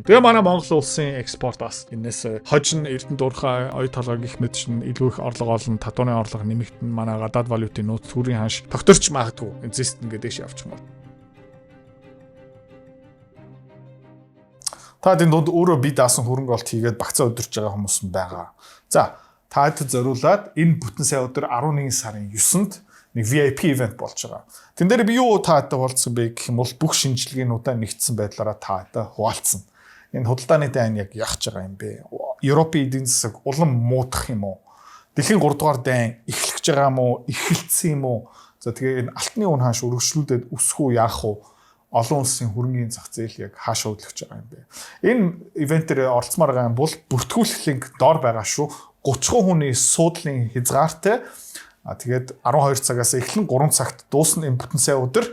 Тэгээ манай Монгол улсын экспорт бас энэс хожин Эрдэнэ дурхай оюу толгой гих мэт чинь илүү их орлого олно, татварын орлого нэмэгдэн, манай гадаад валютын нөөц төрийн ханш тогтворч магадгүй. Энэ зэст ингээд дэш явчих юм бол. Та энэ дунд өөрөө бие даасан хөрөнгө олт хийгээд багцаа өдөрч байгаа хүмүүс нь байгаа. За, таад зориулаад энэ бүтэн сайн өдөр 11 сарын 9-нд нэг VIP event болж байгаа. Тэн дээр би юу таатай болцсон бэ гэх юм бол бүх шинжилгээнүүдээ нэгдсэн байдлаараа таатай хуваалцсан. Энэ худалдааны дайн яг яах гэж байгаа юм бэ? Европын эдийн засаг улам муудах юм уу? Дэлхийн 3 дугаар дайн эхлэх гэж байгаа юм уу? Эхэлсэн юм уу? За, тэгээ энэ алтны үн хааш өргөжлүүлээд өсөх үү, яах вэ? Олон улсын хөрөнгийн зах зээл яг хаашаа хөдлөж байгаа юм бэ? Энэ ивент дээр оролцмоор байгаа юм бол бүртгүүлэх линк доор байгаа шүү. 30 хүний суудлын хязгаартай. А тэгээд 12 цагаас эхлэн 3 цагт дуусна энэ бүтэн сайн өдөр.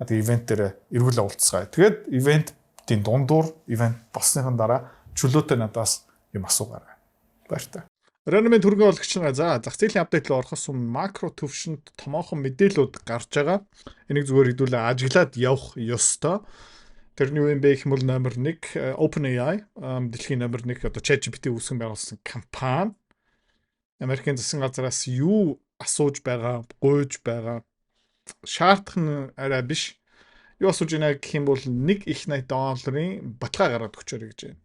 Тэгээ ивент дээр эргүүл уулзцгаая. Тэгээд ивентийн дундуур, ивент болсныхан дараа чөлөөтэй надаас юм асуугаарай. Баяртай. Реномын түргэн ологч нар, за, зах зээлийн апдейт руу орохос өмнө макро төвшөнд томоохон мэдээлүүд гарч байгаа. Энийг зүгээр хэдүүлээ ажиглаад явах ёстой. Тэрний юу юм бэ гэх юм бол номер 1 OpenAI, дэлхийн номер 1 одоо ChatGPT үүсгэн байгуулсан компани Америкийн засгийн газраас юу асууж байгаа, гуйж байгаа, шаардах нь арай биш. Юу асууж байна гэх юм бол 1 их 80 долларын баталгаа гаргаад өгчөөрэй гэж байна.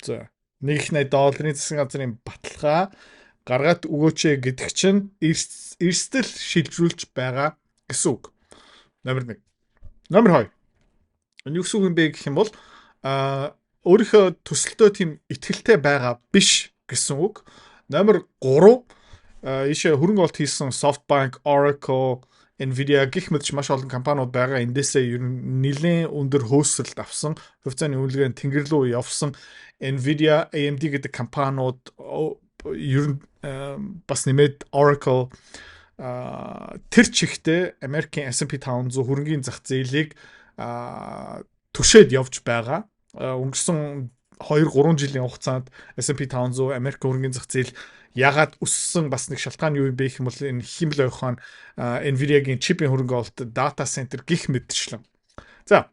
За, 1 их 80 долларын засгийн газрын баталгаа гаргаад өгөөч гэдэг чинь эрсдэл шилжүүлж байгаа гэсэн үг. Номер 1. Номер 2. Энэ юу гэсэн үг юм бэ гэх юм бол өөрийнхөө төсөлтөө тийм итгэлтэй байгаа биш гэсэн үг. Номер 3, ийшээ хөрөнгө олт хийсэн SoftBank, Oracle, Nvidia гэх мэт маш олон компаниуд байгаа. Эндээсээ ер нь нэлээд өндөр хөөсрөлт авсан. Хувьцааны үнэлгээ нь тэнгэр рүү явсан Nvidia, AMD гэдэг компаниуд ер нь бас нэмээд Oracle тэр чигтээ Америкийн S&P 500 хөрөнгийн зах зээлийг түшээд явж байгаа. Өнгөрсөн 2 3 жилийн хугацаанд S&P 500, Америк хөрөнгийн зах зээл ягаад өссөн бас нэг шалтгаан юу юм бэ гэх юм бол энэ хиймэл оюун ухаан, Nvidia-гийн чипийн хөрөнгө оруулалт, дата центр гих мэтчлэн. За.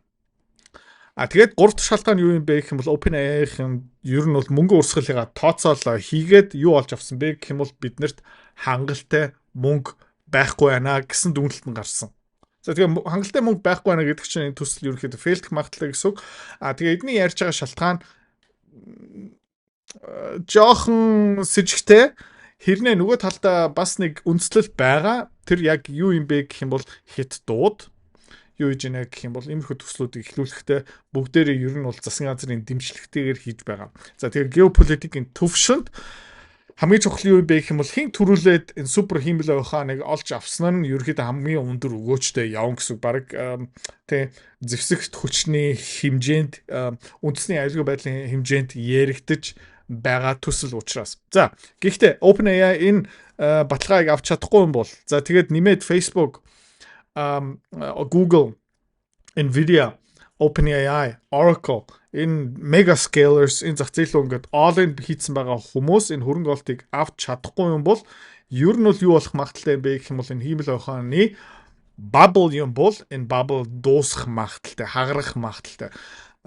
А тэгээд гурав дахь шалтгаан юу юм бэ гэх юм бол OpenAI-ийн ер нь бол мөнгө урсгалыгаа тооцоолоо хийгээд юу олж авсан бэ гэх юм бол биднэрт хангалттай мөнгө байхгүй байна гэсэн дүгнэлт нь гарсан. За, тэгээ хангалттай мөнгө байхгүй байна гэдэг чинь энэ төсөл ерөнхийдөө fail дэх магадлалтай гэсэн үг. А тэгээ эдний ярьж байгаа шалтгаан жоохон сэжигтэй, хэрнээ нөгөө талдаа бас нэг үндслэл байгаа. Тэр яг юу юм бэ гэх юм бол хятадууд юу хийж байна гэх юм бол иймэрхүү төслүүдийг эхлүүлэхдээ бүгдээрээ ер нь бол засгийн газрын дэмжлэгтэйгээр хийж байгаа. За, тэгэхээр геополитикийн төвшөнд хамгийн чухал юу юм бэ гэх юм бол хэн түрүүлээд энэ супер хиймэл оюун ухааныг олж авсан нь ерөөхдөө хамгийн өндөр өгөөжтэй явна гэсэн үг. Бараг тий зэвсэгт хүчний хэмжээнд, үндэсний аюулгүй байдлын хэмжээнд яригдаж байгаа төсөл учраас. За, гэхдээ OpenAI энэ баталгааг авч чадахгүй юм бол, за, тэгээд нэмээд Facebook, Google, Nvidia, OpenAI, Oracle, энэ mega scalers, энэ зах зээл рүү ингээд all in хийцэн байгаа хүмүүс энэ хөрөнгө оруулалтыг авч чадахгүй юм бол ер нь бол юу болох магадлалтай юм бэ гэх юм бол энэ хиймэл ухааны bubble юм бол энэ bubble дуусах магадлалтай, хагарах магадлалтай.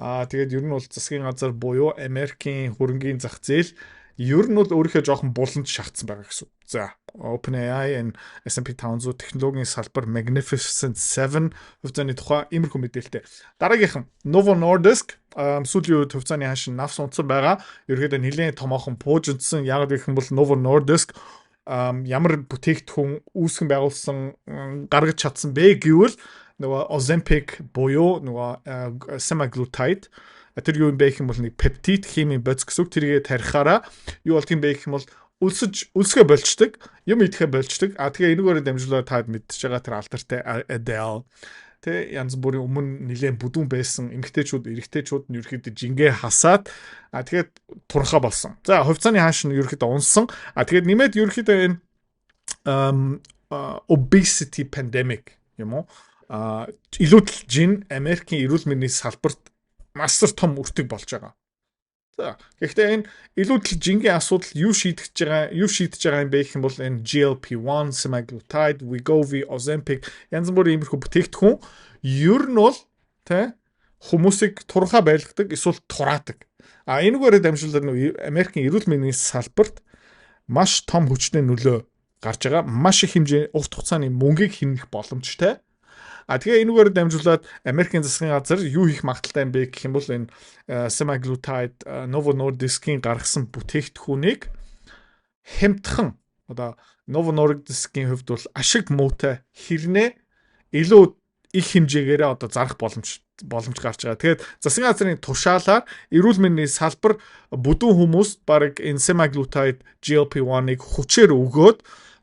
Аа, тэгээд ер нь бол засгийн газар буюу Америкийн хөрөнгийн зах зээл ер нь бол өөрийнхөө жоохон буланд шахацсан байгаа гэсэн. За, OpenAI and S&P 500, технологийн салбар, Magnificent 7 хувьцааны тухай иймэрхүү мэдээлэлтэй. Дараагийнх нь Novo Nordisk, сүүлийн үед хувьцааны ханш навс унтсан байгаа. Ерөнхийдөө нэлээд томоохон пуужинсан. Яг гэх юм бол Novo Nordisk ямар бүтээгдэхүүн үүсгэн байгуулсан, гаргаж чадсан бэ гэвэл нөгөө Ozempic буюу нөгөө semaglutide. Тэр юу юм бэ гэх юм бол нэг пептид химийн бодис гэсэн үг. Тэргээ тарихаараа юу болдго юм бэ гэх юм бол өлсөж өлсгөө болчдөг, юм идэхэ болчдөг. А тэгээ энүүгээрээ дамжуулаад таад мэдчихэж байгаа тэр алдартай Adele, тэ, янз бүрийн өмнө нэлээд бүдүүн байсан эмэгтэйчүүд, эрэгтэйчүүд нь ерөөхдөө жингээ хасаад, а тэгээд туранхай болсон. За, хувьцааны ханш нь ерөөхдөө унсан. А тэгээд нэмээд ерөөхдөө энэ obesity pandemic юм уу, а илүүдэл жин Америкийн эрүүл мэндийн салбарт маш том өртөг болж байгаа. За, гэхдээ энэ илүүдэл жингийн асуудал юу шийдэж байгаа, юу шийдэж байгаа юм бэ гэх юм бол энэ GLP-1, semaglutide, Wegovy, Ozempic, янз бүрийн иймэрхүү бүтээгдэхүүн ер нь бол тэ хүмүүсийг туранхай байлгадаг эсвэл тураадаг. А энэгээрээ дамжуулаад Америкийн эрүүл мэндийн салбарт маш том хүчний нөлөө гарч байгаа. Маш их хэмжээ урт хугацааны мөнгийг хэмнэх боломжтой. А тэгээ энэгээр дамжуулаад Америкийн засгийн газар юу хийх магадлалтай юм бэ гэх юм бол энэ semaglutide, Novo Nordisk-ийн гаргасан бүтээгдэхүүнийг хямдхан, одоо Novo Nordisk-ийн хувьд бол ашиг муутай хэрнээ илүү их хэмжээгээрээ одоо зарах боломж гарч байгаа. Тэгээд засгийн газрын тушаалаар эрүүл мэндийн салбар бүдүүн хүмүүст бараг энэ semaglutide GLP-1-ыг хүчээр өгөөд,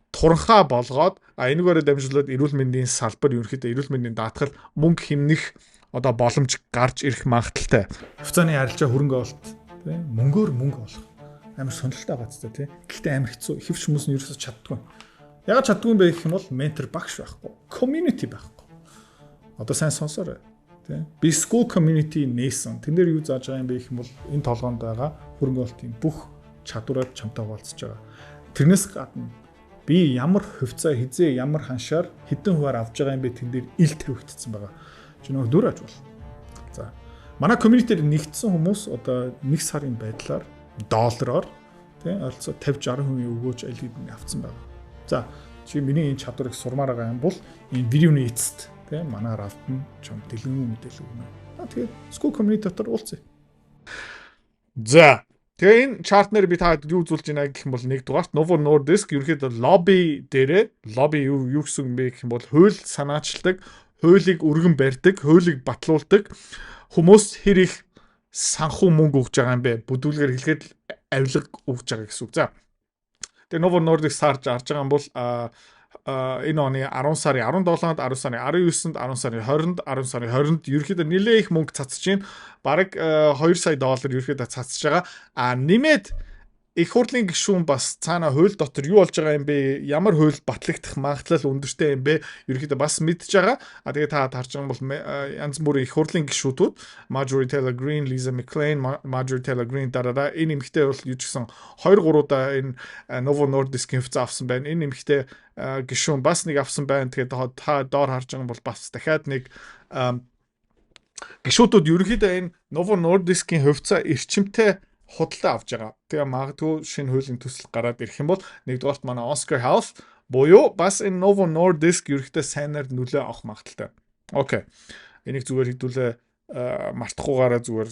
туранхаа болгоод, а энэгээрээ дамжуулаад эрүүл мэндийн салбар, ерөнхийдөө эрүүл мэндийн даатгал мөнгө хэмнэх одоо боломж гарч ирэх магадлалтай. Хувьцааны арилжаа, хөрөнгө оруулалт, тийм, мөнгөөр мөнгө олох амар сонирхолтой байгаа ч тийм. Гэхдээ амар хэцүү. Ихэвч хүмүүс нь ерөөсөө чаддгүй. Яагаад чаддгүй юм бэ гэх юм бол ментор, багш байхгүй. Community байхгүй. Одоо сайн сонсоорой. Тийм. Би Skool community нээсэн. Тэн дээр юу зааж байгаа юм бэ гэх юм бол энэ толгоонд байгаа хөрөнгө оруулалтын бүх чадвараар чамтай хуваалцаж байгаа. Тэрнээс гадна би ямар хувьцаа хэзээ, ямар ханшаар, хэдэн хувиар авж байгаа юм бэ, тэн дээр ил тавигдсан байгаа. Чи нөгөө дүр аж бол. За. Манай community-д нэгдсэн хүмүүс одоо нэг сарын байдлаар доллараар, тийм, ойролцоо 50 60% өгөөж аль хэдийн авцсан байгаа. За, чи миний энэ чадварыг сурмаар байгаа юм бол энэ видеоны эцэст, тийм, манай равд нь чам дэлгэн мэдээлэл өгнө. Аа, тэгээд Skool community дотор уулзъя. За. Тэгээ энэ chart нэр би та юу үзүүлж байна гэх юм бол нэг дугаарт Novo Nordisk ерөнхийдөө лобби дээрээ, лобби юу гэсэн юм бэ гэх юм бол хууль санаачилдаг, хуулийг өргөн барьдаг, хуулийг батлуулдаг хүмүүс хэр их санхүү мөнгө өгж байгаа юм бэ? Бүдүүлгээр хэлэхэд авилга өгж байгаа гэсэн үг. За. Тэгээ Novo Nordisk сарж арж байгаа юм бол энэ оны 10 сарын 17-нд, 10 сарын 19-нд, 10 сарын 20-нд, 10 сарын 20-нд ерөнхийдөө нэлээ их мөнгө цацж байна. Бараг 2 сая доллар ерөнхийдөө цацж байгаа. А нэмээд их хурлын гишүүн бас цаана хууль дотор юу болж байгаа юм бэ? Ямар хууль батлагдах магадлал өндөртэй юм бэ? Ерөнхийдөө бас мэдж байгаа. А тэгээ та харж байгаа бол янз бүрийн их хурлын гишүүдүүд Marjorie Taylor Greene, Lisa McClain, Marjorie Taylor Greene дараараа энэ эмэгтэй бол юу ч гэсэн 2 3 удаа энэ Novo Nordisk-ийн хувьцаа авсан байна. Энэ эмэгтэй гишүүн бас нэг авсан байна. Тэгээд та доор харж байгаа бол бас дахиад нэг гишүүдүүд ерөнхийдөө энэ Novo Nordisk-ийн хувьцаа эрчимтэй худалдаа авч байгаа. Тэгээ магадгүй шинэ хуулийн төсөл гараад ирэх юм бол нэгдүгээрт манай Oscar Health буюу бас энэ Novo Nordisk ерөнхийдөө сайнаар нөлөө авах магадлалтай. Окей. Энийг зүгээр хэдүүлээ мартахгүйгаараа зүгээр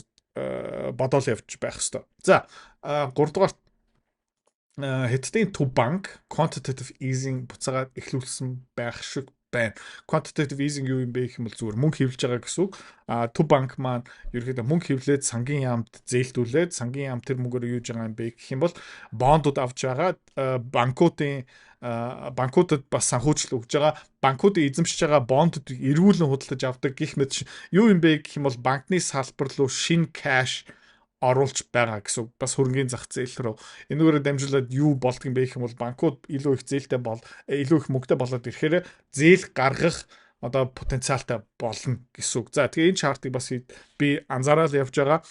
бодоол явж байх хэвээр. За, гуравдугаар, Хятадын төв банк quantitative easing буцаагаад эхлүүлсэн байх шиг байна. Quantitative easing юу юм бэ гэх юм бол зүгээр мөнгө хэвлэж байгаа гэсэн үг. А төв банк маань ерөнхийдөө мөнгө хэвлээд, сангийн яамд зээлдүүлээд, сангийн яам тэр мөнгөөр юу хийж байгаа юм бэ гэх юм бол бондууд авч байгаа, банкуудад бас санхүүжилт өгж байгаа, банкуудын эзэмшиж байгаа бондуудыг эргүүлэн худалдаж авдаг гэх мэт. Юу юм бэ гэх юм бол банкны салбар руу шинэ cash оруулж байгаа гэсэн үг. Бас хөрөнгөний зах зээл рүү. Энүүгээрээ дамжуулаад юу болдго юм бэ гэх юм бол банкуд илүү их зээлтэй бол, илүү их мөнгөтэй болоод ирэхээр зээл гаргах одоо потенциалтай болно гэсэн үг. За, тэгээ энэ chart ыг бас би анзаараад явж байгаа.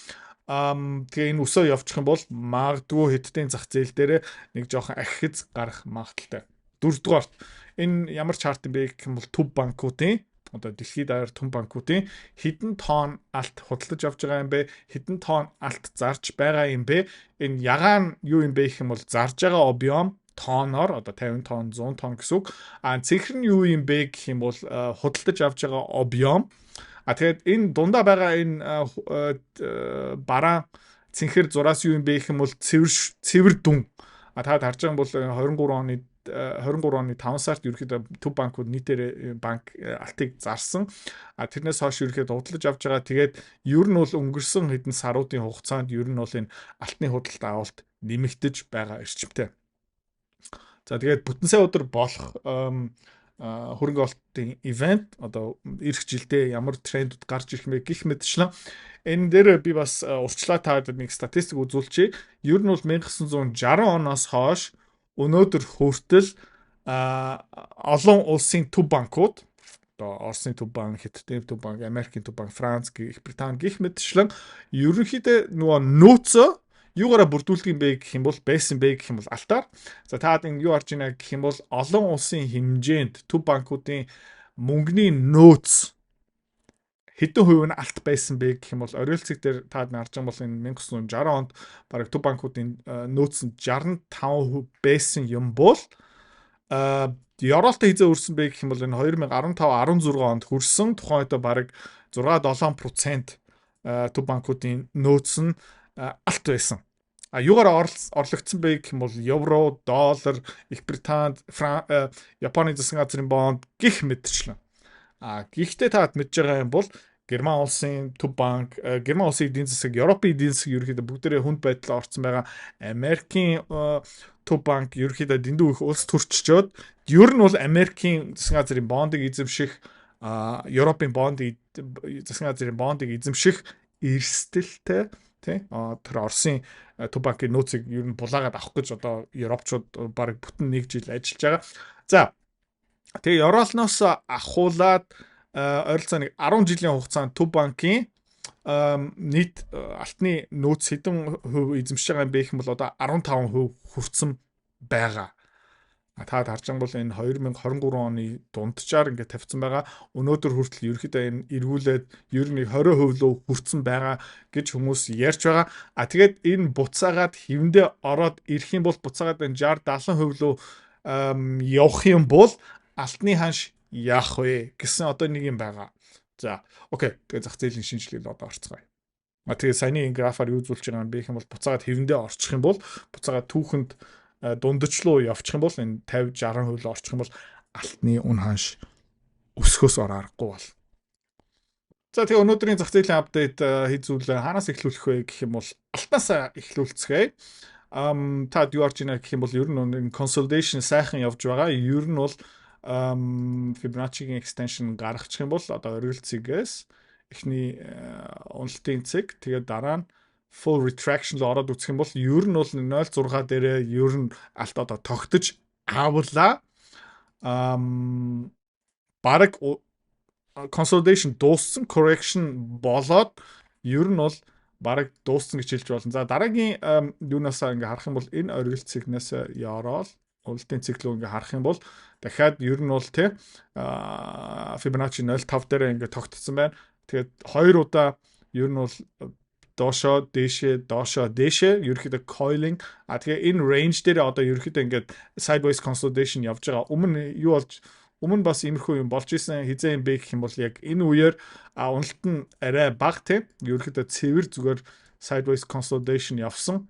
Тэгээ энэ өсөө явчих юм бол магадгүй Хятадын зах зээл дээр нэг жоохон ахиц гарах магадлалтай. Дөрөвдүгээрт, энэ ямар chart юм бэ гэх юм бол төв банкуудын, одоо дэлхийд даяар төв банкуудын хэдэн тонн алт худалдаж авч байгаа юм бэ? Хэдэн тонн алт зарж байгаа юм бэ? Энэ ягаан юу юм бэ гэх юм бол зарж байгаа объем тоноор, одоо 50 тонн, 100 тонн гэсэн үг. А цэнхэр нь юу юм бэ гэх юм бол худалдаж авч байгаа объем. А тэгээд энэ дундаа байгаа энэ бараан цэнхэр зураас юу юм бэ гэх юм бол цэвэр цэвэр дүн. А та харж байгаа бол 23 оны 5 сард ерөнхийдөө төв банкуд нийтээр банк алтыг зарсан. А тэрнээс хойш ерөнхийдөө худалдаж авч байгаа. Тэгээд ер нь бол өнгөрсөн хэдэн саруудын хугацаанд ер нь бол энэ алтны худалдаа авалт нэмэгдэж байгаа эрчимтэй. За, тэгээд бүтэн сайн өдөр болох хөрөнгө оруулалтын event одоо ирэх жилдээ ямар трендүүд гарч ирэх мэ гэх мэтчлэн энэ дээр би бас урьдчилаа таад нэг статистик үзүүлчихье. Ер нь бол 1960 оноос хойш өнөөдөр хүртэл олон улсын төв банкуд, одоо Оросын төв банк, Хятадын төв банк, Америкийн төв банк, Франц, Их Британи гэх мэтчлэн ерөнхийдөө нөгөө нөөцөө юугаараа бүрдүүлдэг юм бэ гэх юм бол байсан бэ гэх юм бол алтаар. За, та энэ юу харж байна гэх юм бол олон улсын хэмжээнд төв банкуудын мөнгөний нөөц Хэдэн хувь нь алт байсан бэ гэх юм бол оргил цэг дээр та харж байгаа бол энэ 1960 онд бараг төв банкуудын нөөц нь 65% байсан юм бол ёроолтой хэзээ хүрсэн бэ гэх юм бол энэ 2015 16 онд хүрсэн. Тухайн үед бараг 6 7% төв банкуудын нөөц нь алт байсан. А юугаар орлогдсон бэ гэх юм бол евро, доллар, Их Британд, Японы засгийн газрын бонд гэх мэтчлэн. А гэхдээ та мэдж байгаа юм бол Герман улсын төв банк, Герман улсын эдийн засаг, Европын эдийн засаг ерөнхийдөө бүгдээрээ хүнд байдалд орсон байгаа. Америкийн төв банк ерөнхийдөө дэндүү их улс төрччөөд ер нь бол Америкийн засгийн газрын бондыг эзэмших, Европын бондыг, засгийн газрын бондыг эзэмших эрсдэлтэй, тий, тэр Оросын төв банкын нөөцийг ер нь булаагаад авах гэж одоо европчууд баг бүтэн нэг жил ажиллаж байгаа. За, тэгээ ёроолноос ахуулаад ойролцоо нэг 10 жилийн хугацаанд төв банкын нийт алтны нөөц хэдэн хувь эзэмшиж байгаа юм бэ гэх юм бол одоо 15% хүрсэн байгаа. Та харж байгаа бол энэ 2023 оны дунджаар ингээд тавьсан байгаа. Өнөөдөр хүртэл ерөөхдөө энэ эргүүлээд ер нь 20% рүү хүрсэн байгаа гэж хүмүүс ярьж байгаа. А тэгээд энэ буцаагаад хэвэндээ ороод ирэх юм бол, буцаагаад энэ 60 70% рүү явах юм бол алтны ханш яах вэ гэсэн одоо нэг юм байгаа. За, okay. Тэгээ зах зээлийн шинжилгээнд одоо орцгоё. А тэгээ саяны энэ графаар юу үзүүлж байгаа юм бэ гэх юм бол буцаагаад хэвэндээ орчих юм бол, буцаагаад түүхэнд дундаж руу явчих юм бол, энэ 50 60% рүү орчих юм бол алтны үн ханш өсөхөөс ор аргагүй бол. За, тэгээ өнөөдрийн зах зээлийн update хийзүүл хаанаас эхлүүлэх вэ гэх юм бол алтнаас эхлүүлцгээе. Та юу харж байна гэх юм бол ер нь consolidation сайхан явж байгаа. Ер нь бол Fibonacci-гийн extension гаргачих юм бол одоо оргил цэгээс эхний уналтын цэг, тэгээд дараа нь full retraction руу ороод үзэх юм бол ер нь бол 0.6 дээрээ ер нь алт одоо тогтож авлаа. Бараг consolidation дууссан, correction болоод ер нь бол бараг дууссан гэж хэлж болно. За, дараагийн юунаасаа ингээ харах юм бол энэ оргил цэгнээс ёроол уналтын цэг рүү ингээ харах юм бол дахиад ер нь бол тий Fibonacci 0.5 дээр ингээ тогтцсон байна. Тэгээд хоёр удаа ер нь бол доошоо дээшээ, доошоо дээшээ, ерөөхдөө coiling. А тэгээ энэ range дээр одоо ерөөхдөө ингээд sideways consolidation явж байгаа. Өмнө юу болж, өмнө бас иймэрхүү юм болж исэн. Хэзээ юм бэ гэх юм бол яг энэ үеэр уналт нь арай бага, тий, ерөөхдөө цэвэр зүгээр sideways consolidation явсан.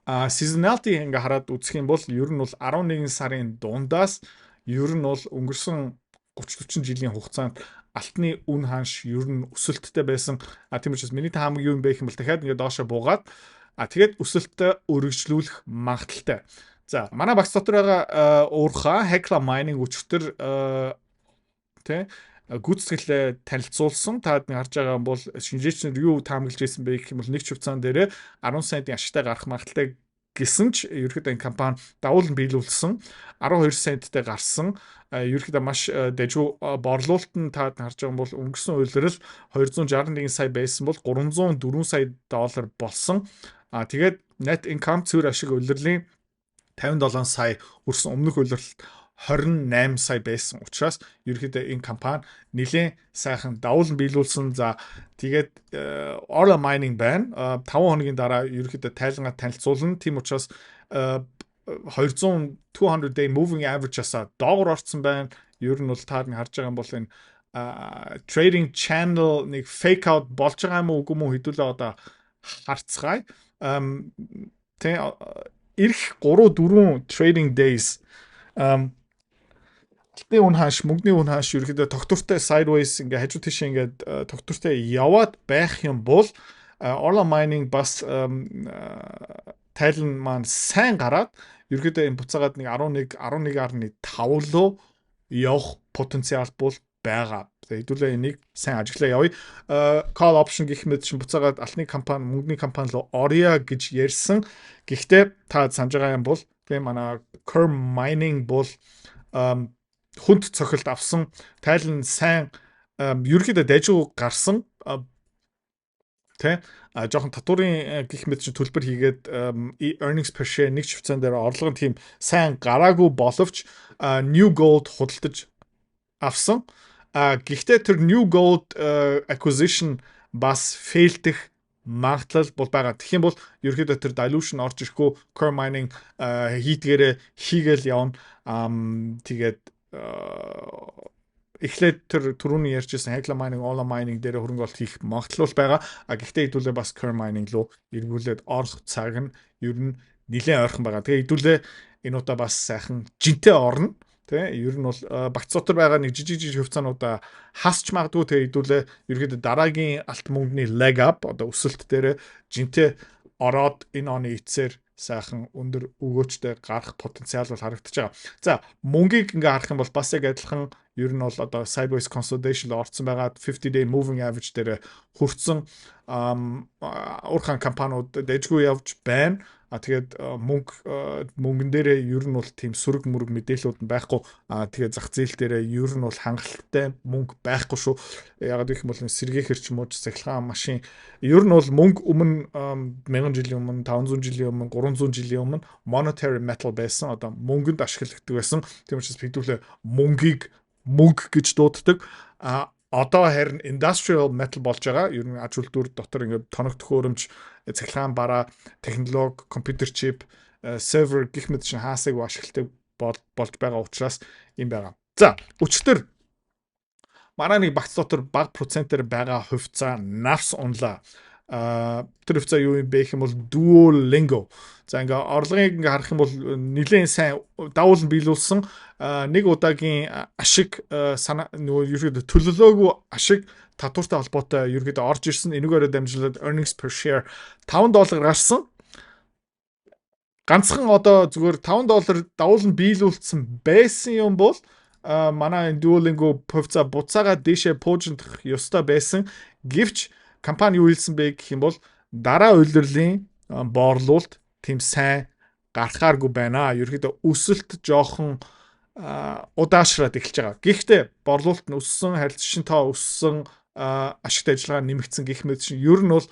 А seasonality ингээ хараад үзэх юм бол ер нь бол 11 сарын дундаас ер нь бол өнгөрсөн 30 40 жилийн хугацаанд алтны үн ханш ер нь өсөлттэй байсан. А тийм учраас миний таамаг юу юм бэ гэх юм бол дахиад ингээ доошо буугаад, а тэгээд өсөлтөө өргөжлүүлэх магадлалтай. За, манай багц дотор байгаа уурхаа Hecla Mining өчигдөр тий гүйцэтгэлээ танилцуулсан. Та нэг харж байгаа бол шинжээчнэр юу таамаглаж ирсэн бэ гэх юм бол нэг хувьцаан дээрээ 10 центийн ашигтай гарах магадлалтай гэсэн ч ерөөхдөө энэ компани давуулан биелүүлсэн, 12 центтэй гарсан. Ерөөхдөө маш дажгүй борлуулалт нь та харж байгаа бол өнгөрсөн улирал 261 сая байсан бол 304 сая доллар болсон. А тэгээд net income, цэвэр ашиг улирлын 57 сая өрсөн, өмнөх улиралд 28 сая байсан учраас ерөөхдөө энэ компани нэлээд сайхан давуулан биелүүлсэн. За, тэгээд Orla Mining байна. 5 хоногийн дараа ерөөхдөө тайлангаа танилцуулна. Тийм учраас 200 200 day moving average-аас доогор орцсон байна. Ер нь бол та нэг харж байгаа юм бол энэ trading channel нэг fake out болж байгаа юм уу, үгүй юм уу, хэдүүлээ одоо харцгаая. Тэ ирэх 3 4 trading days алтны үн ханш, мөнгөний үн ханш ерөөхдөө тогтвортой sideways ингээ хажуу тийшээ ингээд тогтвортой яваад байх юм бол Orla Mining бас тайлан маань сайн гараад ерөөхдөө энэ буцаагаад нэг 11 11.5 руу явах потенциал бол байгаа. Тэгээ хэдүүлээ энийг сайн ажиглаа явъя. Call option гэх мэт чинь буцаагаад алтны компани, мөнгөний компани руу оръё гэж ярьсан. Гэхдээ та санаж байгаа юм бол тийм манай Coeur Mining бол хүнд цохилт авсан, тайлан сайн ерөөхдөө дайжгүй гарсан, тэ а жоохон татварын гэх мэт чинь төлбөр хийгээд earnings per share нэг хувьцаан дээр орлого нь тийм сайн гараагүй боловч New Gold худалдаж авсан. А гэхдээ тэр New Gold acquisition бас fail дэх магадлал бол байгаа. Тэгэх юм бол ерөөхдөө тэр dilution орж ирэхгүй, Coeur Mining хийдгээрээ хийгээл явна. Тэгээд эхлээд тэр түрүүний ярьжсэн Hecla Mining, Orla Mining дээр хөрөнгө оруулалт хийх магадлал байгаа. А гэхдээ хэдүүлээ бас Coeur Mining руу эргүүлээд орох цаг нь ер нь нэлээд ойрхон байгаа. Тэгээ хэдүүлээ энэ удаа бас сайхан жинтэй орно. Тэ, ер нь бол багц дотор байгаа нэг жижиг жижиг хувьцаануудаа хасч магадгүй. Тэгээ хэдүүлээ ерөөдөө дараагийн алт мөнгөний leg up, одоо өсөлт дээр жинтэй ороод энэ оны эцсээр сайхан өндөр өгөөчтэй гарах потенциал бол харагдаж байгаа. За, мөнгийг ингээ харах юм бол бас яг адилхан ер нь бол одоо sideways consolidation орцсон байгаа, 50 day moving average дээр хүрсэн, уурхайн компаниуд дэжгүй явж байна. А тэгээд мөнгөн дээрээ ер нь бол тийм сөрөг мөрөг мэдээлэлүүд нь байхгүй. А тэгээд зах зээл дээрээ ер нь бол хангалттай мөнгө байхгүй шүү. Ягаад гэх юм бол сэргээх ч юм уу, цахилгаан машин, ер нь бол мөнгө өмнө 1000 жилийн өмнө, 500 жилийн өмнө, 300 жилийн өмнө monetary metal байсан. Одоо мөнгөнд ашиглагддаг байсан. Тийм учраас хэдүүлээ мөнгийг мөнгө гэж дууддаг. А одоо харин industrial metal болж байгаа. Ер нь аж үйлдвэр дотор ингээд тоног төхөөрөмж, цахилгаан бараа, технологи, компьютер чип, сервер гэх мэт чинь хаасыг ашигладаг болж байгаа учраас юм байгаа. За, өчигдөр манай нэг багц дотор бага процентээр байгаа хувьцаа навс унлаа. А тэр хувьцаа юу юм бэ гэх юм бол Duolingo. За, ингээ орлогыг ингээ харах юм бол нэлээд сайн давуулан биелүүлсэн, нэг удаагийн ашиг санаа, нөгөө ерөөдөө төлөлөөгүй ашиг татвартай холбоотой ерөөдөө орж ирсэн. Энүүгээрээ дамжуулаад earnings per share 5 доллар гарсан. Ганцхан одоо зүгээр 5 доллар давуулан биелүүлсэн байсан юм бол манай Duolingo хувьцаа буцаага дээшээ пуужиндах ёстой байсан. Гэвч компани юу хэлсэн бэ гэх юм бол дараа улирлын боорлуулалт тийм сайн гарахааргүй байна. Ерөнхийдөө өсөлт жоохон удаашраад эхэлж байгаа. Гэхдээ борлуулалт нь өссөн, харилцагчийн тоо өссөн, ашигтай ажиллагаа нэмэгдсэн гэх мэт чинь ер нь бол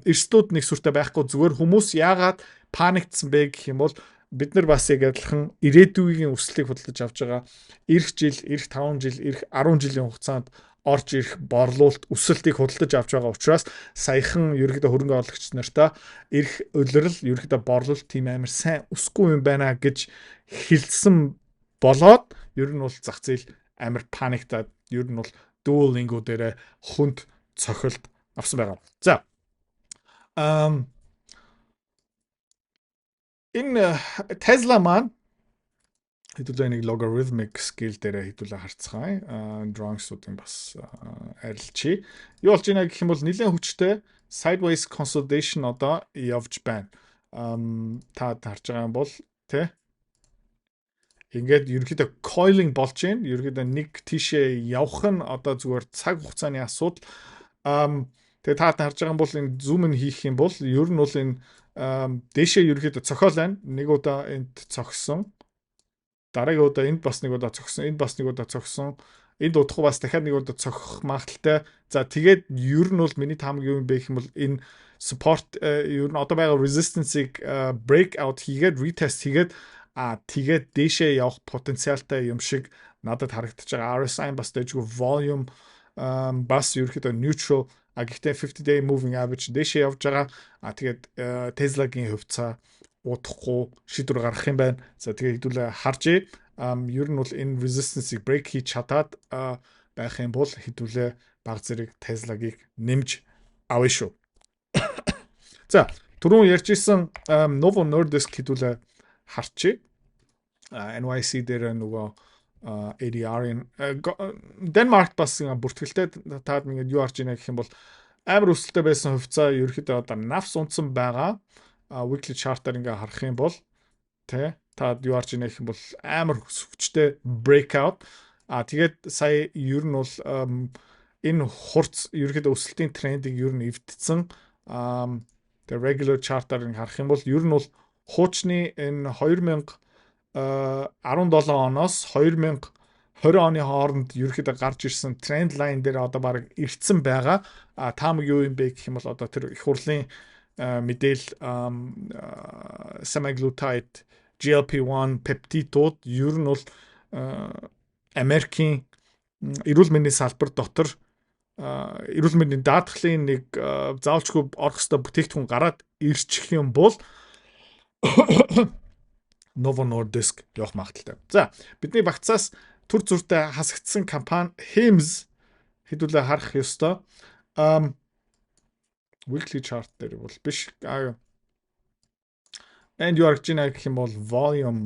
эрсдлүүд нэг сүртэй байхгүй. Зүгээр хүмүүс яагаад panic тсан бэ гэх юм бол бид нар бас яг адилхан ирээдүйн өсөлтийг худалдаж авч байгаа. Ирэх жил, ирэх 5 жил, ирэх 10 жилийн хугацаанд орж ирэх борлуулалт өсөлтийг худалдаж авч байгаа учраас саяхан ерөнхийдөө хөрөнгө оруулагч нартай ирэх улирал ерөнхийдөө борлуулалт тийм амар сайн өсөхгүй юм байна гэж хэлсэн болоод ер нь бол зах зээл амар panic таад ер нь бол Duolingo дээр хүнд цохилт авсан байгаа. За. Энэ Tesla маань хэдүүлээ нэг logarithmic scale дээр хэдүүлээ харцгаая. Drawings-уудын бас арилжий. Юу болж байна гэх юм бол нэлээд хүчтэй sideways consolidation одоо явж байна. Та харж байгаа юм бол тэ ингээд ерөнхийдөө coiling болж байна. Ерөнхийдөө нэг тийшээ явах нь одоо зүгээр цаг хугацааны асуудал. Тэгээ та харж байгаа юм бол энэ zoom in хийх юм бол ер нь бол энэ дээшээ ерөнхийдөө цохиол байна. Нэг удаа энд цогсон. Дараагийн удаа энд бас нэг удаа цогсон, энд бас нэг удаа цогсон. Энд удахгүй бас дахиад нэг удаа цогхох магадлалтай. За, тэгээд ер нь бол миний таамаг юу юм бэ гэх юм бол энэ support, ер нь одоо байгаа resistance-ыг break out хийгээд, retest хийгээд, а тэгээд дээшээ явах потенциалтай юм шиг надад харагдаж байгаа. RSI бас дэжгүй, volume бас ерөөхдөө neutral, а гэхдээ 50 day moving average дээшээ явж байгаа. А тэгээд Tesla-гийн хувьцаа удахгүй шийдвэр гаргах юм байна. За, тэгээд хэдүүлээ харжээ. Ер нь бол энэ resistance-ыг break хийж чадаад байх юм бол хэдүүлээ баг зэрэг Tesla-гийг нэмж авна шүү. За, түрүүн ярьж исэн Novo Nordisk хэдүүлээ харчээ. NYC дээр нөгөө ADR-ын Денмаркт бас бүртгэлтэй. Таад ингээд юу харж байна гэх юм бол амар өсөлттэй байсан хувьцаа ерөөхдөө одоо навс унтсан байгаа. Weekly chart-аар ингээ харах юм бол тэ та юу харж байна гэх юм бол амар хүчтэй breakout. А тэгээд сая ер нь бол энэ хурц ерөөхдөө өсөлтийн трендийг ер нь эвдсэн. Тэгээ regular chart-аар ингээ харах юм бол ер нь бол хуучны энэ 2017 оноос 2020 оны хооронд ерөөхдөө гарч ирсэн trend line дээр одоо баг ирцэн байгаа. А таамаг юу юм бэ гэх юм бол одоо тэр их хурлын мэдээл, semaglutide, GLP-1 пептидууд ер нь бол Америкийн Эрүүл мэндийн салбар дотор эрүүл мэндийн даатгалын нэг заавалчгүй орох ёстой бүтээгдэхүүн гараад ирчих юм бол Novo Nordisk явах магадлалтай. За, бидний багцаас түр зууртай хасагдсан компани Hims хэдүүлээ харах ёстой. Weekly chart дээр бол биш. And юу харагдж байна гэх юм бол volume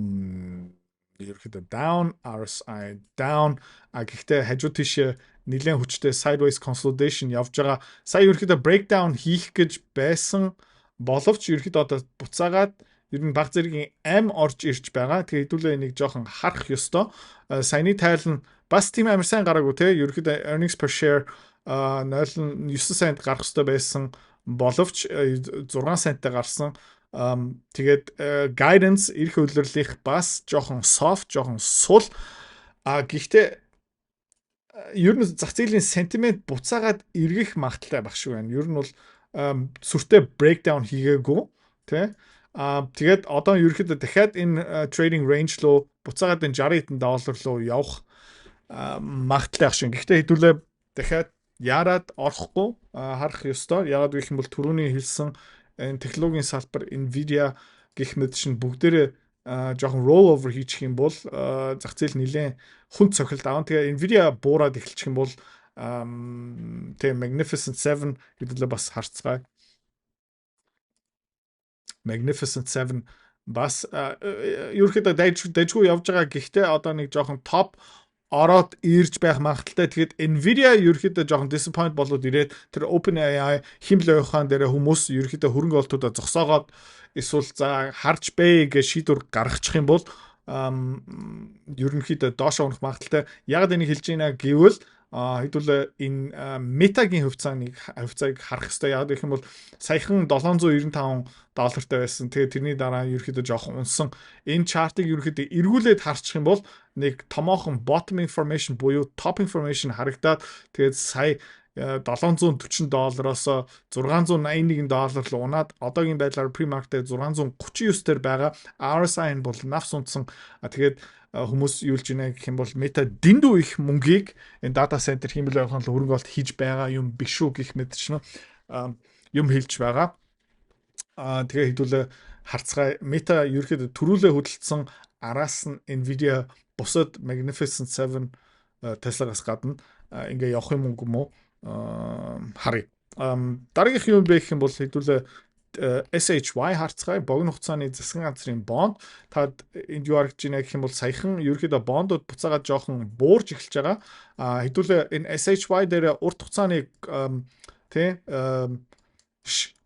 ерөөхдөө down, RSI down. А гэхдээ хажуу тийшээ нэлээд хүчтэй sideways consolidation явж байгаа. Сая ерөөхдөө breakdown хийх гэж байсан боловч ерөөхдөө одоо буцаагаад ер нь баг зэргийн ам орж ирж байгаа. Тэгээ хэдүүлээ энийг жоохон харах ёстой. Саяны тайл нь бас тийм амар сайн гараагүй те. Ерөөхдөө earnings per share 0.9 цент гарах ёстой байсан боловч 6 центтай гарсан. Тэгээд guidance ирэх улирлынх бас жоохон soft, жоохон сул. А гэхдээ ер нь зах зээлийн sentiment буцаагаад эргэх магадлалтай байх шиг байна. Ер нь бол сүртэй breakdown хийгээгүй тий. А тэгээд одоо ерөөхдөө дахиад энэ trading range руу буцаагаад энэ 60 хэдэн доллар руу явах магадлалтай байх шиг. Гэхдээ хэдүүлээ дахиад яарад орохгүй харах ёстой. Яагаад гэх юм бол түрүүний хэлсэн энэ технологийн салбар, Nvidia гэх мэт чинь бүгдээрээ жоохон roll over хийчих юм бол зах зээл нэлээд хүнд цохилт авна. Тэгээ Nvidia буураад эхэлчих юм бол тэгээ Magnificent 7 хэдүүлээ бас харцгаая. Magnificent 7 бас ерөөхдөө дайжгүй явж байгаа. Гэхдээ одоо нэг жоохон топ ороод ирж байх магадлалтай. Тэгээд Nvidia ерөөхдөө жоохон disappoint болоод ирээд тэр OpenAI хиймэл оюун дээр хүмүүс ерөөхдөө хөрөнгө оруулалтуудаа зогсоогоод эсвэл за харж бэ гэж шийдвэр гаргачих юм бол ерөнхийдөө доошоо унах магадлалтай. Яг энийг хэлж байна гэвэл хэдүүлээ энэ Meta-гийн хувьцааг харах хэрэгтэй. Яг гэх юм бол саяхан 795 доллартай байсан. Тэгээ тэрний дараа ерөөхдөө жоохон унсан. Энэ chart-ыг ерөөхдөө эргүүлээд харчих юм бол нэг томоохон bottom formation буюу top formation харагдаад, тэгээд сая 740 доллароос 681 доллар руу унаад одоогийн байдлаар pre-market 639 дээр байгаа. RSI нь бол навс унтсан. Тэгээд хүмүүс юу л жинэ гэх юм бол Meta дэндүү их мөнгийг энэ data center хиймэл оюун хөрөнгө оруулалт хийж байгаа юм биш үү гэх мэт чинь юм хэлж байгаа. Тэгээ хэдүүлээ харцгаая. Meta ерөөхдөө төрүүлээ хөдөлсөн, араас нь Nvidia, бусад Magnificent 7, Tesla-гаас гадна ингээ явах юм уу юм уу, харъя. Дараагийнх юм бэ гэх юм бол хэдүүлээ SHY харцгаая, богино хугацааны засгийн газрын бонд. Та энд юу харагдж байна гэх юм бол саяхан ерөөхдөө бондууд буцаагаад жоохон буурж эхэлж байгаа. А хэдүүлээ энэ SHY дээр урт хугацааны тий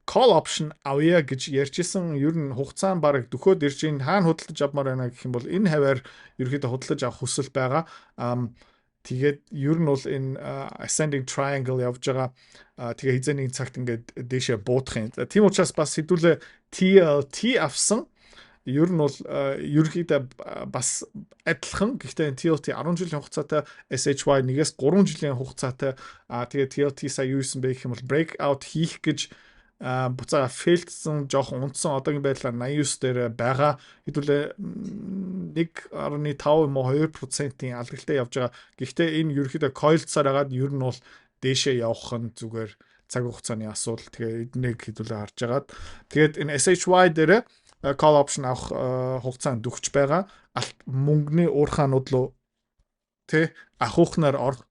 call option авъя гэж ярьжсэн. Ер нь хугацаа нь бараг дөхөөд ирж байна. Хаана худалдаж авмаар байна гэх юм бол энэ хаваар ерөөхдөө худалдаж авах хүсэл байгаа. Тэгээд ер нь бол энэ ascending triangle явж байгаа. Тэгээ хэзээ нэг цагт ингээд дээшээ буудах юм. Тийм учраас бас хэдүүлээ TLT авсан. Ер нь бол ерөнхийдөө бас адилхан. Гэхдээ энэ TLT 10 жилийн хугацаатай, SHY 1-ээс 3 жилийн хугацаатай. Тэгээ TLT сая юу юусэн бэ гэх юм бол break out хийх гэж буцаага fail-дсэн, жоохон унтсан, одоогийн байдлаар 89 дээр байгаа. Хэдүүлээ 1.5 юм уу 2%-ийн алдагтай явж байгаа. Гэхдээ энэ ерөөхдөө coil-дсаар хагаад ер нь бол дээшээ явах нь зүгээр цаг хугацааны асуудал. Тэгээ эднийг хэдүүлээ харж агаад тэгээд энэ SHY дээр call option авах хугацаанд дөхч байгаа. Алт мөнгөний уурхаанууд руу тэ ахуухнаар орох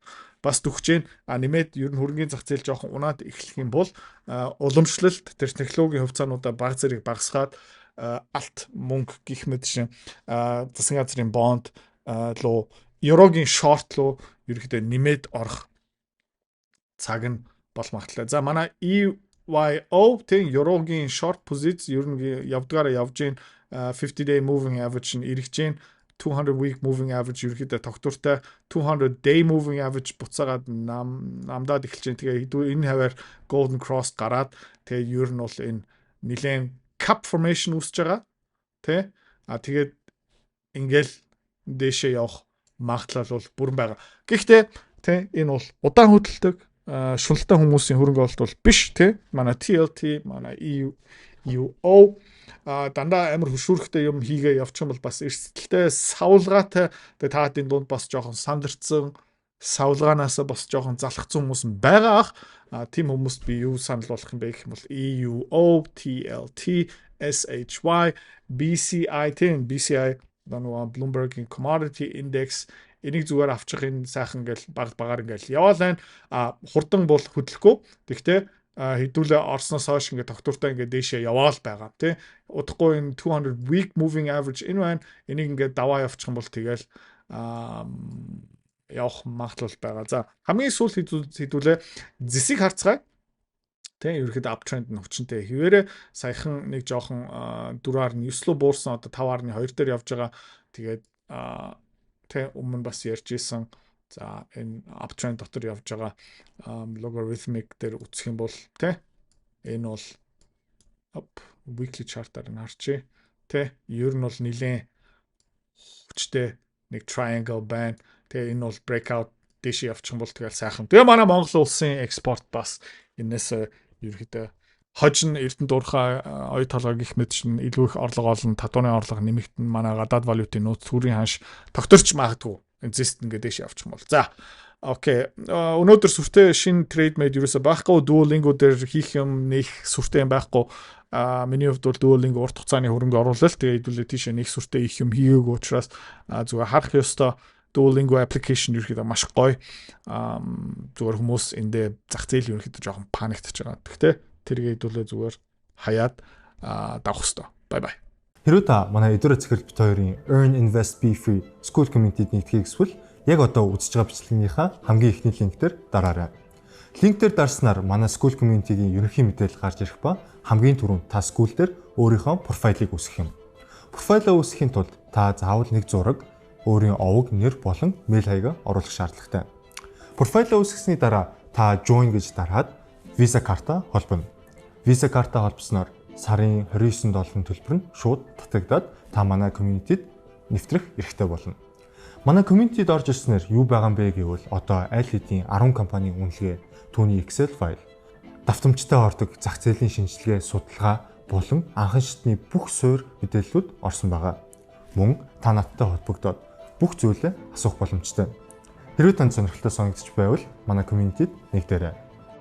бас дөхөж гин. А нэмээд ер нь хөрөнгөний зах зээл жоохон унаад эхлэх юм бол уламжлалт тэр технологийн хувьцаануудаа баг зэрэг багасгаад алт мөнгө гих мэт шин засгийн газрын бонд руу, еврогийн short руу ерөөхдөө нэмээд орох цаг нь бол магадлалтай. За, манай EYO тийм еврогийн short позиц ер нь явдгаараа явж гин, 50 day moving average нь эргэж гин, 200 week moving average ерөөхдөө тогтвортой, 200 day moving average буцаагаад нам намдаад эхэлж байна. Тэгээ энэ хаваар golden cross гараад тэгээ ер нь бол энэ нэлээд cup formation үүсэж байгаа. Тэ? А тэгээд ингээл дээшээ явах магадлал бол бүрэн байгаа. Гэхдээ тэ энэ бол удаан хөдөлдөг шуналтай хүмүүсийн хөрөнгө оруулалт бол биш тэ. Манай TLT, манай EUO дандаа амар хөшүүрхтэй юм хийгээ явчих юм бол бас эрсдэлтэй, савлгаатай. Тэгээ таатын дунд бас жоохон сандарцсан. Савлгаанаас бас жоохон залхацсан хүмүүс нь байгаа ах. А тийм хүмүүст би юу санал болгох юм бэ гэх юм бол EUO, TLT, SHY, BCI, тийм, BCI нөгөө Bloomberg-ийн Commodity Index, энийг зүгээр авчих, энэ сайхан ингээл баг багаар ингээл яваал байна. А хурдан бол хөдлөхгүй. Тэгтээ хэдүүлээ орсноос хойш ингээд тогтвортой ингээд дээшээ яваал байгаа, тий. Удахгүй энэ 200 week moving average энэ байна. Энийг ингээд даваа явчих юм бол тэгэл явах магадлал байгаа. За, хамгийн сүүл хэдүүлээ зэсийг харцгаая. Тэ, ерөөхдөө uptrend нь хүчнтэй. Хэвээрээ саяхан нэг жоохон 4.9 руу буурсан, одоо 5.2 дээр явж байгаа. Тэгээд тэ, өмнө бас ярьж исэн. За, энэ uptrend дотор явж байгаа logarithmic дээр үзэх юм бол, тэ, энэ бол up weekly chart-аар нь харчээ. Тэ, ер нь бол нилээн хүчтэй нэг triangle байна. Тэгээ энэ бол breakout дээшээ явчих юм бол тэгэл сайхан. Тэгээ манай Монгол улсын экспорт бас энэс ерөөхдөө хожин Эрдэнэ дуурхай оюу толгой гих мэт чинь илүү их орлого олно, татварын орлого нэмэгдэн, манай гадаад валютын нөөц, төрийн ханш тогтворч магадгүй. Зэст ингээд дээш явчих юм бол. За, окей. Өнөөдөр сүртэй шинэ trade made ерөөсө байхгүй. Duolingo дээр хийх юм нэх сүртэй юм байхгүй. А миний хувьд бол Duolingo урт хугацааны хөрөнгө оруулалт. Тэгээ хэдүүлээ тийшээ нэг сүртэй их юм хийгээгүй учраас зүгээр харах ёстой. Duolingo application ерөөхдөө маш гоё. Зүгээр хүмүүс эндээ зах зээл ерөөхдөө жоохон panic таж байгаа. Гэхдээ тэргээ хэдүүлээ зүгээр хаяад давах ёстой. Bye bye. Хэрвээ та манай Эдүрэ Цэхэл бит хоёрын Earn Invest Be Free School Community-д нэгдэхийг хүсвэл яг одоо үзэж байгаа бичлэгнийхаа хамгийн эхний линк дээр дараарай. Линк дээр дарснаар манай School Community-гийн ерөнхий мэдээлэл гарч ирэх ба хамгийн түрүүнд та School дээр өөрийнхөө профайлыг үүсгэх юм. Профайлаа үүсгэхийн тулд та заавал нэг зураг, өөрийн овог, нэр болон мэйл хаягаа оруулах шаардлагатай. Профайлаа үүсгэсний дараа та join гэж дараад Visa карта холбоно. Visa карта холбосноор сарын 29 долларын төлбөр нь шууд татагдаад та манай community-д нэвтрэх эрхтэй болно. Манай community-д орж ирснээр юу байгаа юм бэ гэвэл одоо аль хэдийн 10 компанийн үнэлгээ, түүний Excel файл, давтамжтай ордог зах зээлийн шинжилгээ, судалгаа болон анхан шатны бүх суурь мэдээллүүд орсон байгаа. Мөн та надтай холбогдоод бүх зүйлээ асуух боломжтой. Хэрвээ танд сонирхолтой санагдчих байвал манай community-д нэгдээрэй.